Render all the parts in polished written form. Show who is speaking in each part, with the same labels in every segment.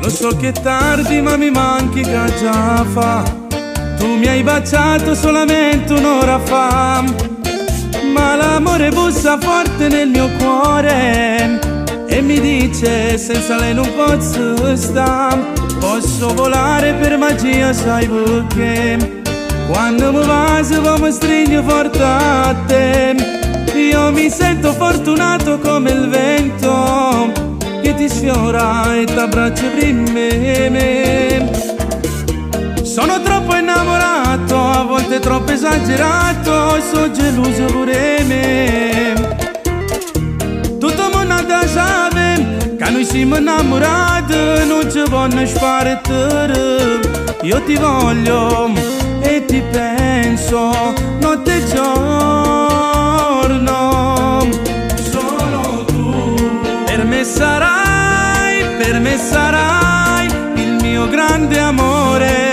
Speaker 1: Lo so che è tardi ma mi manchi che già fa. Tu mi hai baciato solamente un'ora fa. Ma l'amore bussa forte nel mio cuore e mi dice senza lei non posso stare. Posso volare per magia, sai perché? Quando mi bacio mi stringo forte a te. Io mi sento fortunato come il vento che ti sfiora e t'abbraccia prima me. Sono troppo innamorato, a volte troppo esagerato, e sono geloso pure me. Tutto il mondo sape che noi siamo innamorati, non ci possono spartire. Io ti voglio e ti penso notte e giorno. Solo tu per me sarai il mio grande amore.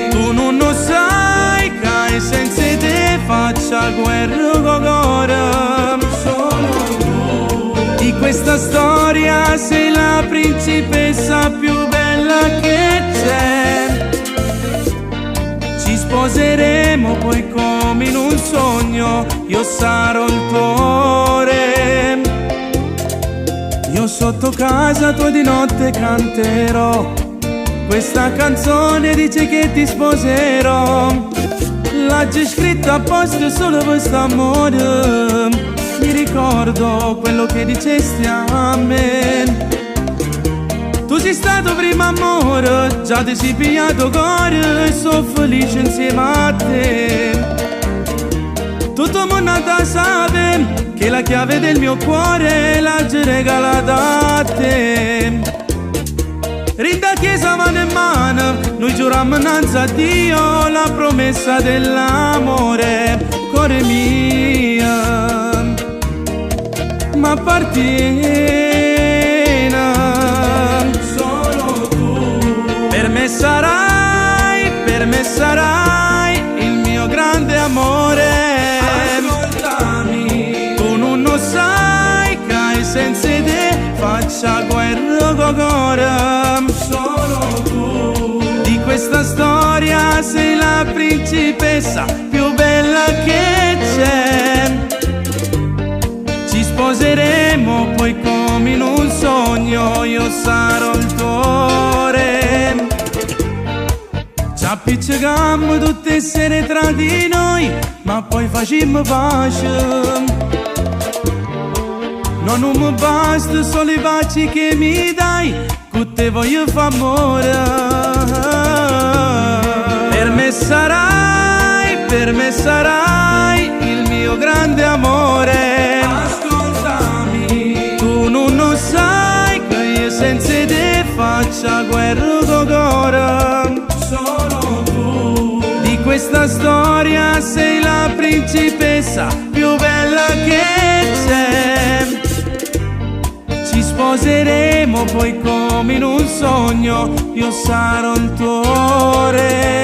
Speaker 1: Tu non lo sai che senza te faccia guerra co core. Solo tu. Di questa storia sei la principessa più bella che c'è. Ci sposeremo poi come in un sogno, io sarò il tuo re. Io sotto casa tua di notte canterò questa canzone, dice che ti sposerò. L'ha già scritta apposta solo per amore. Mi ricordo quello che dicesti a me. Tu sei stato primo amore, già ti sei pigliato cuore e sono felice insieme a te. Tutto il mondo da sapere che la chiave del mio cuore l'ha già regalata a te. Rinda chiesa mano in mano, noi giuriamo innanzi a Dio la promessa dell'amore, cuore mio, ma appartiene. Solo tu, per me sarai il mio grande amore. Ascoltami, tu non lo sai che senza te faccia guerra co core. Solo tu. Di questa storia sei la principessa più bella che c'è. Ci sposeremo poi come in un sogno, io sarò il tuo re. Ci appiccicammo tutte le sere tra di noi, ma poi facciamo pace. No, non mi basta solo i baci che mi dai, con te voglio fare amore. Per me sarai il mio grande amore. Ascoltami, tu non lo sai che io senza te faccia guerra co core. Solo tu. Di questa storia sei la principessa più bella che c'è. Ci sposeremo poi come in un sogno, io sarò il tuo re.